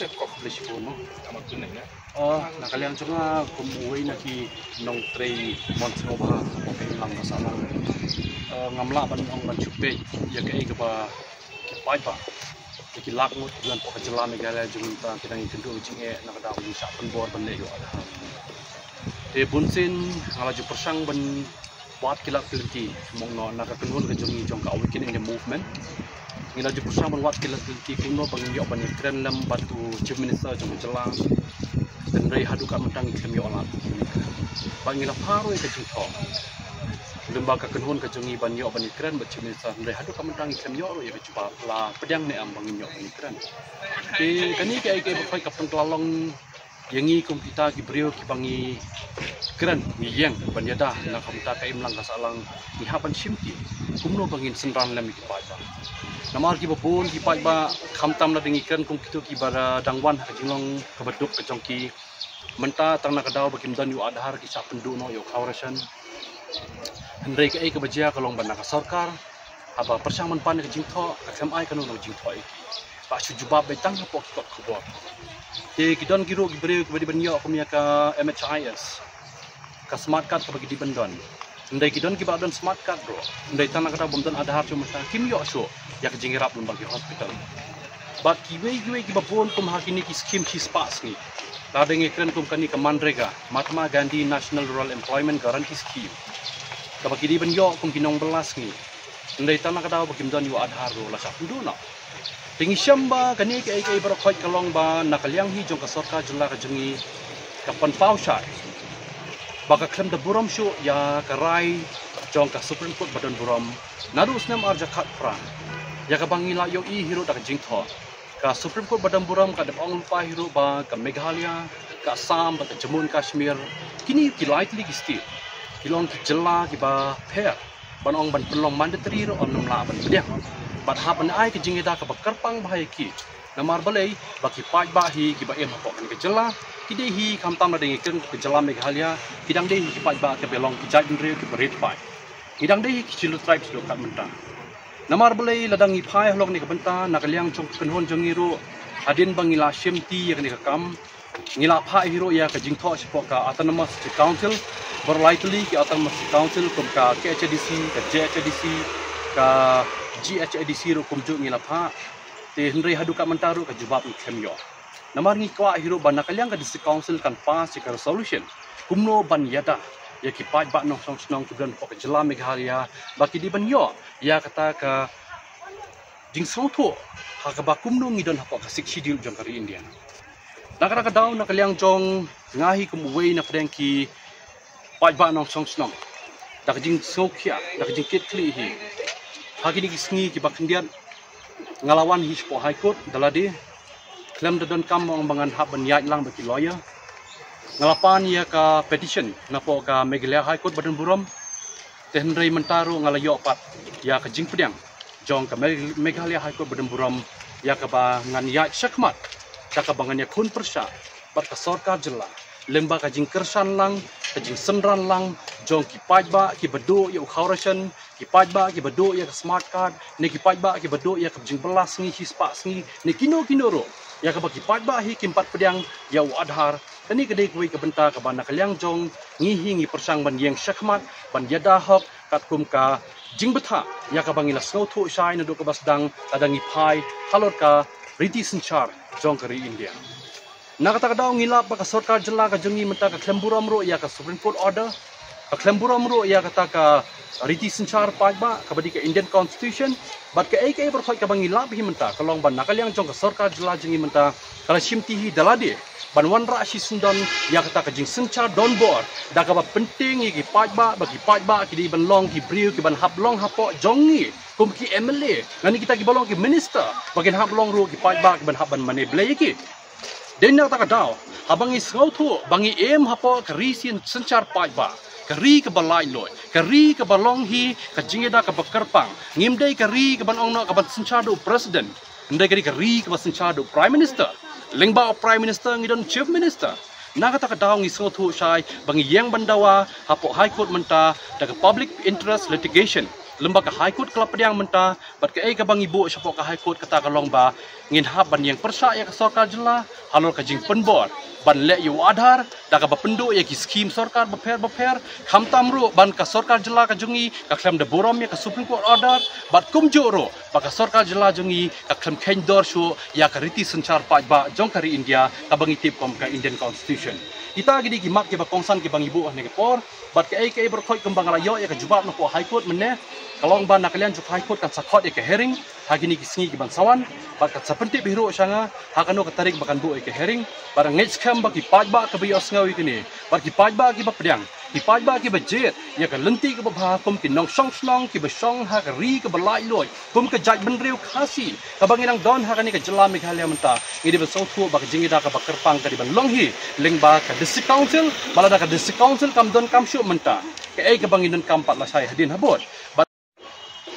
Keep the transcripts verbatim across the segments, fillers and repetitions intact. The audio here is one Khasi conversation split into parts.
Kop khublei shibun mo. Ah, na ka liang jong nga kum uwei na ki nongtrei mon sngewbha, ka imlang ka sahlang. Ah, ngam lah ban ong ban shu peit ïa kaei kaba ki paidbah, ïa ki lak ngut ki don hapoh ka jylla Meghalaya jong ngi mynta ki dang ïakynduh jingeh na ka daw ban shah pynbor ban leh ïa u Aadhaar. Te bunsien nga la ju pyrshang ban wad ki lad ki lynti, mo, na ka kynhun ka jong ngi jong ka Awaken India Movement. Ngi la ju pyrshang ban wad ki lad ki lynti kumno ba ngin ïoh ban ïakren lem bad u Chief Minister jong ka jylla. Hynrei haduh katne mynta ngi khlem ïoh lad. Bad ngi la phah ruh ïa ka jingthoh lyngba ka kynhun ka jong ngi ban ïoh ban ïakren bad Chief Minister, hynrei haduh katne mynta ngi khlem ïoh ruh ïa ka jubab la pdiang ne em ba ngin ïoh ban ïakren. Te kane kaei kaei ba khoi ka pynkylla long ïa ngi kum kita ki briew kiba ngi kren, ngi ïeng ban ïada na ka bynta ka imlang ka sahlang, ngi hap ban shim ki kumno ba ngin synran lem ïa ki paidbah. Namar kiba bun ki paidbah, khamtam lada ngi kren kum kito kiba dang wan ha ka jinglong kaba duk ka jong ki, mynta tang na ka daw ba kim don ïa u Aadhaar ki shah pynduh noh ïa u khaw ration. Hynrei kaei kaba jia ka long ba na ka sorkar haba pyrshang ban pan ïa ka jingthoh, ka khlem ai kano kano ka jingthoh ïa ki. Ba shu jubab beit tang hapoh ki kot khubor. Te ki don ki ruh ki briew kiba dei ban ïoh kum ïa ka M H I S, ka smart card kaba ki dei ban don. Hynrei ki don kiba don smart card ruh, hynrei tang na ka daw bym don Aadhaar shuh mynta kim ïoh shuh ïa ka jingïarap lyngba ki hospital. Bad kiwei kiwei kiba bun kum ha kine ki skim shispah sngi, lada ngi kren kum kane ka MGNREGA, Mahatma Gandhi National Rural Employment Guarantee Scheme, kaba ki dei ban ïoh kum ki nongbylla sngi, hynrei tang na ka daw ba kim don ïa u Aadhaar ruh la shah pynduh noh. Te ngi shem ba kane kaei kaei baroh khoit ka long ba na ka liang hi jong ka sorkar jylla ka jong ngi ka pynpaw shai ba ka khlem da burom shuh ïa ka rai jong ka Supreme Court ba don burom naduh u snem ar hajar khatphra, ïa kaba ngi la ïohi hi ruh da ka jingthoh. Ka Supreme Court ba don burom ka dep ong lypa hi ruh ba ka Meghalaya, ka Assam bad ka Jammu and Kashmir, kine ki lai tylli ki state ki long ki jylla kiba pher ban ong ban pynlong mandatory ruh ym lah ban pdiang. Bad hap ban ai ka jingïada kaba kyrpang bha ïa ki. Namar balei? Ba ki paidbah hi kiba im hapoh kane ka jylla ki dei hi, khamtam lada ngi kren ka jylla Meghalaya, ki dang dei hi ki paidbah kiba long ki jaitbynriew kiba rit paid. Ki dang dei hi ki Scheduled Tribes ruh kat mynta. Namar balei? Lada ngi phai halor kane ka bynta na ka liang jong ka kynhun jong ngi ruh, hadien ba ngi la shimti ïa kane ka kam, ngi la phah hi ruh ïa ka jingthoh shapoh ka Autonomous District Council, baroh lai tylli ki Autonomous District Council kum ka K H A D C, ka J H A D C, ka G H A D C ruh kumjuh ngi la phah. Te hynrei haduh kat mynta ruh ka jubab ngi khlem ïoh. Namar ngi kwah hi ruh ba na ka liang ka District Council kan pass ïa ka resolution kumno ban ïada ïa ki paidbah nongshong shnong kiba don hapoh ka jylla Meghalaya ba ki dei ban ïoh ïa kata ka jingsngewthuh ha kaba kumno ngi don hapoh ka Sixth Schedule jong ka ri India. Na kata ka daw na ka liang jong nga hi kum uwei na pdeng ki paidbah nongshong shnong, da ka jingsngewkhia, da ka jingkitkhlieh hi, ha kine ki sngi kiba khyndiat nga la wan hi shapoh High Court da lade, khlem da donkam ong ba ngan hap ban ïaid lang bad ki lawyer. Nga la pan ïa ka petition napoh ka Meghalaya High Court ba don burom. Te hynrei mynta ruh nga la ïoh pat ïa ka jingpdiang jong ka Meg-, Meghalaya High Court ba don burom ïa kaba ngan ïaid shakhmat da kaba ngan ïakhun pyrshah bad ka sorkar jylla lyngba ka jingkyrshan lang, ka jingsynran lang jong ki paidbah kiba duh ïa u khaw ration, ki paidbah kiba duh ïa ka smart card, ne ki paidbah kiba duh ïa ka jingbylla sngi shispah sngi, ne kino kino ruh ïa kaba ki paidbah hi kim pat pdiang ïa u Aadhaar. Kane ka dei kawei ka bynta kaba na ka liang jong ngi hi ngi pyrshang ban ïeng shakhmat ban ïada hok katkum ka jingbthah ïa kaba ngi la sngewthuh shai naduh kaba sdang lada ngi phai halor ka riti synshar jong ka ri India. Na kata ka daw ngi lap ba ka sorkar jylla ka jong ngi mynta ka khlem burom ruh ïa ka Supreme Court order, ka khlem burom ruh ïa kata ka riti synshar paidbah kaba dei ka Indian Constitution. Bad kaei kaei baroh kaba ngi lap hi mynta ka long ba na ka liang jong ka sorkar jylla jong ngi mynta ka la shimti hi da lade ban wanrah shisyndon ïa kata ka jingsynshar donbor da kaba pyntieng ïa ki paidbah, ba ki paidbah ki dei ban long ki briew kiban hap long hapoh jong ngi kum ki M L A, lane kita kiba long ki minister, ba kin hap long ruh ki paidbah kiban hap ban mane blei ïa ki. Dei na kata ka daw, haba ngi sngewthuh ba ngi im hapoh ka ri syn-, synshar paidbah, ka ri kaba laitluid, ka ri kaba long hi ka jingïada kaba kyrpang. Ngim dei ka ri kaban ong noh kaban synshar da u president. Ngim dei ka ri, ka ri kaba synshar da u prime minister. Lyngba u prime minister ngi don chief minister. Na kata ka daw ngi sngewthuh shai ba ngi ïeng ban dawa hapoh High Court mynta da ka public interest litigation. Lymba ka High Court ka la pdiang mynta, bad kaei kaba ngi buh shapoh ka High Court kata ka long ba ngin hap ban ïeng pyrshah ïa ka sorkar jylla halor ka jingpynbor ban leh ïa u Aadhaar da kaba pynduh ïa ki skhim sorkar bapher bapher, khamtam ruh ban ka sorkar jylla ka jong ngi ka khlem da burom ïa ka Supreme Court order, bad kumjuh ruh ba ka sorkar jylla jong ngi ka khlem kheiñ dor shuh ïa ka riti synshar paidbah jong ka ri India kaba ngi tip kum ka Indian Constitution. Kita ki dei ki mat kiba kongsan kiba ngi buh ha kane ka por, bad kaei kaei baroh khoit kumba nga la ïoh ïa ka jubab na ka High Court mynne, ka long ba na ka liang jong ka High Court kan sa khot ïa ka hearing ha kine ki sngi kiban sa wan, bad kan sa pyntip hi ruh sha nga ha kano ka tarik ba kan buh ïa ka hearing, bad nga ngeit skhem ba ki paidbah kiba ïohsngew ïa kine, bad ki paidbah kiba pdiang, ki paidbah kiba jied ïa ka lynti kaba bha kum ki nongshong shnong kiba shong ha ka ri kaba laitluid kum ka jaitbynriew Khasi kaba ngi nang don ha kane ka jylla Meghalaya mynta. Ngi dei ban sngewthuh ba ka jingïada kaba kyrpang ka dei ban long hi lyngba ka District Council, ba lada ka District Council kam donkam shuh mynta, kaei kaba ngi donkam pat lashai hadien habud. Bad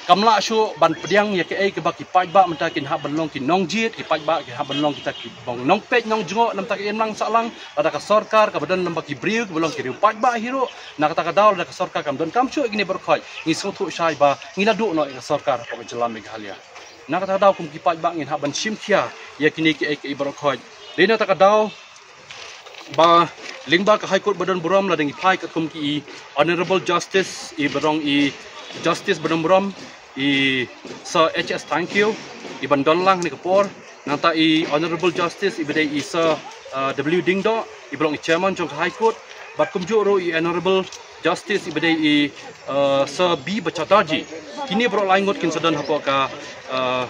kam lah shuh ban pdiang ïa kaei kaba ki paidbah mynta kin hap ban long ki nongjied, ki paidbah kin hap ban long kita ki bong nongpeit nongjngoh na bynta ka imlang sahlang, lada ka sorkar kaba don lem bad ki briew kiba long ki riew paidbah hi ruh. Na kata ka daw lada ka sorkar kam donkam shuh ïa kine baroh khoit, ngi sngewthuh shai ba ngi la duh noh ïa ka sorkar hapoh ka jylla Meghalaya. Na kata ka daw kum ki paidbah ngin hap ban shim khia ïa kine kiei kiei baroh khoit. Dei na kata ka daw ba lyngba ka High Court ba don burom, lada ngi phai katkum ki i Honorable Justice i ba long i Justice ba don burom, i Sir H S Thangkhiew, i ban don lang ha kane ka por. Nangta i Honorable Justice i ba dei i Sir, uh, W Diengdoh, i ba long i Chairman jong ka High Court, bad kumjuh ruh i Honorable Justice i ba dei i, uh, Sir B Bhattacharjee. Kine baroh lai ngut kin sa don hapoh ka, uh,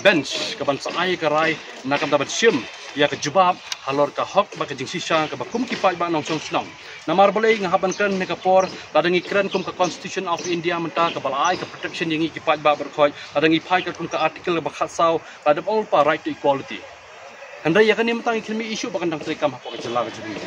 bench kaban sa ai ka rai na ka bynta ban shim ïa ka jubab halor ka hok bad ka jingshisha kaba kum ki paidbah nongshong shnong. Namar balei nga hap ban kren ha kane ka por, lada ngi kren kum ka Constitution of India mynta kaba la ai ka protection ïa ngi ki paidbah baroh khoit, lada ngi phai katkum ka Article ba khatsaw, lada ong lypa right to equality. Hynrei ïa kane mynta ngi khlem ïohi shuh ba kan dang treikam hapoh ka jylla ka jong ngi.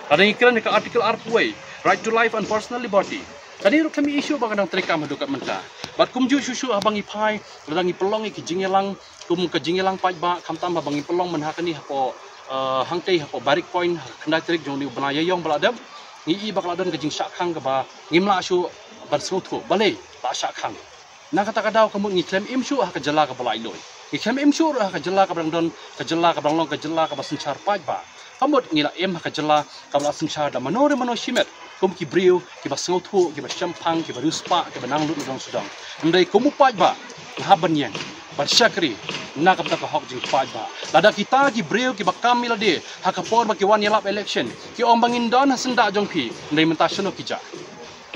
Lada ngi kren ïa ka Article arphew, right to life and personal liberty, kane ruh khlem ïohi shuh ba kan dang treikam haduh katne mynta. Bad kumjuh shuh shuh haba ngi phai, lada ngi pynlong ïa ki jingïalang, kum ka jingïalang paidbah, khamtam haba ngi pynlong mynta kane hapoh, uh, hangtei hapoh Barrack Point ha ka khyndai tarik jong une u bnai Ïaïong ba la dep, ngi i ba ka la don ka jingshah khang kaba ngim lah shuh ban sngewthuh balei la shah khang. Na kata ka daw ka mut ngi khlem im shuh ha ka jylla kaba laitluid, ngi khlem im shuh ruh ha ka jylla kaba dang don, ka jylla kaba dang long ka jylla kaba synshar paidbah. Ka mut ngi la im ha ka jylla kaba la synshar da mano re mano shimet kum ki briew kiba sngewthuh, kiba shemphang, kiba riewspah, kiba nang lut na dong sha dong. Hynrei kum u paidbah nga hap ban ïeng ban shakri na ka bynta ka hok jingpaidbah. Lada kita ki briew kiba kam ïa lade ha ka por ba ki wan ïalap election ki ong ba ngin don ha syndah jong phi, hynrei mynta shano ki jah?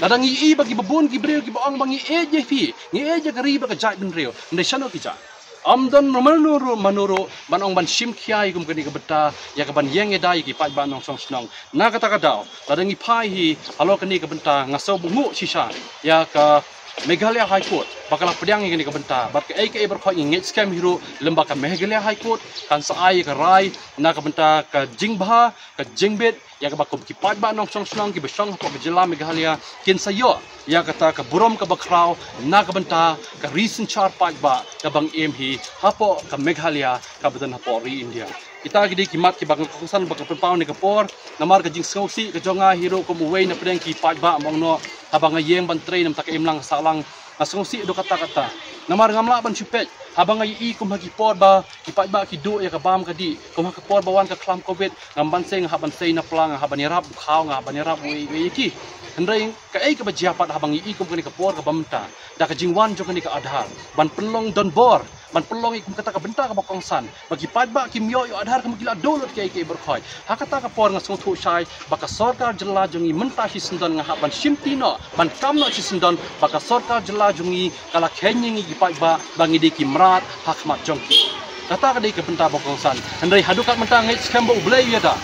Lada ngi i ba kiba bun ki briew kiba ong ba ngi ïeit ïa phi, ngi ïeit ïa ka ri bad ka jaitbynriew, hynrei shano ki jah? Ym don mano ruh mano ruh ban ong ban shim khia ïa kum kane ka bynta ïa kaban ïeng ïada ïa ki paidbah nongshong shnong. Na kata ka daw lada ngi phai hi halor kane ka bynta, nga sngewbha nguh shisha ïa ka Meghalaya High Court ba ka la pdiang ïa kane ka bynta, bad kaei kaei baroh khoit ngi ngeit skhem hi ruh lymba ka Meghalaya High Court kan sa ai ïa ka rai na ka bynta ka jingbha, ka jingbit ïa kaba kum ki paidbah nongshong shnong kiba shong hapoh ka jylla Meghalaya kin sa ïoh ïa kata ka burom kaba khraw na ka bynta ka ri synshar paidbah kaba ngi im hi hapoh ka Meghalaya kaba don hapoh ri India. Kita ki dei ki mat kiba nga kongsan ba ka pynpaw ha kane ka por. Namar ka jingsngewsih ka jong nga hi ruh kum uwei na pdeng ki paidbah, mo, haba nga ïeng ban trei na bynta ka imlang sahlang, nga sngewsih haduh katta katta. Namar ngam lah ban shu peit haba nga ïohi kum ha ki por ba ki paidbah ki duh ïa ka bam ka dih, kum ha ka por ba wan ka khlam covid, ngam ban sei, nga hap ban sei na pla, nga hap ban ïarap u khaw, nga hap ban ïarap uei uei ïa ki. Hynrei kaei kaba jia pat haba nga ïohi kum kane ka por kaba mynta, da ka jingwan jong kane ka Aadhaar ban pynlong donbor, ban pynlong ïa kum kata ka bynta kaba kongsan ba ki paidbah kim ïoh ïa u Aadhaar, kum ki la duh lut kiei kiei baroh khoit. Ha kata ka por nga sngewthuh shai ba ka sorkar jylla jong ngi mynta shisyndon nga hap ban shimti noh, ban kam noh shisyndon ba ka sorkar jylla jong ngi ka la kheiñ ïa ngi ki paidbah ba ngi dei ki mrad ha khmat jong ki. Kata ka dei ka bynta ba kongsan. Hynrei haduh katne mynta nga ngeit skhem ba U Blei u ïada,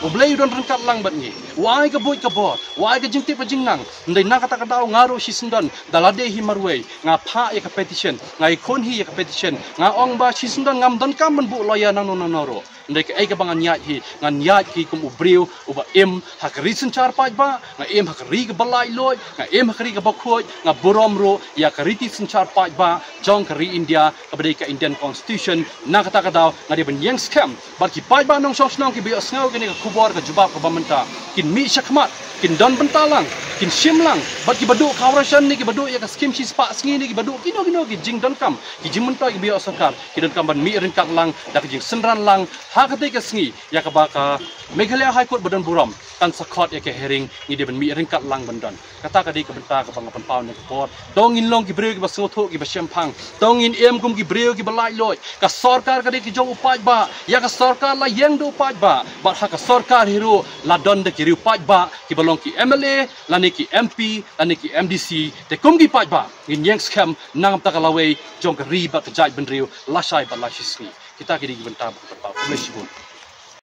U Blei u don ryngkat lang bad ngi, u ai ka buit ka bor, u ai ka jingtip ka jingnang. Hynrei na kata ka daw nga ruh shisyndon da lade hi marwei nga phah ïa ka petition, nga ïakhun hi ïa ka petition, nga ong ba shisyndon ngam donkam ban buh lawyer nangno nangno ruh. Hynrei kaei kaba ngan ïaid hi, ngan ïaid hi kum u briew uba im ha ka ri synshar paidbah, nga im ha ka ri kaba laitluid, nga im ha ka ri kaba khuid, nga burom ruh ïa ka riti synshar paidbah jong ka ri India kaba dei ka Indian Constitution. Na kata ka daw nga dei ban ïeng skhem bad ki paidbah nongshong shnong kiba ïohsngew kane ka khubor, ka jubab kaba mynta, ki mih shakhmat, kin don bynta lang, kin shim lang bad kiba duh coercion ne kiba duh ïa ka skim shispah sngi ne kiba duh kino kino ki jingdonkam, ki jingmyntoi kiba ïoh sorkar, ki donkam ban mih ryngkat lang da ka jingsynran lang ha katei ka sngi ïa kaba ka Meghalaya High Court ba don burom kan sa khot ïa ka hearing, ngi dei ban mih ryngkat lang ban don. Kata ka dei ka bynta kaba nga pynpaw na ka por. To ngin long ki briew kiba sngewthuh kiba shemphang. To ngin im kum ki briew kiba laitluid. Ka sorkar ka dei ka jong u paidbah. Ïa ka sorkar la ïeng da u paidbah. Bad ha ka sorkar hi ruh la don da ki riew paidbah kiba long ki M L A lane ki M P lane ki M D C. Te kum ki paidbah ngin ïeng skhem na ka bynta ka lawei jong ka ri bad ka jaitbynriew lashai bad lashisngi. Kita ki dei ki bynta ba nga pynpaw. Khublei shibun.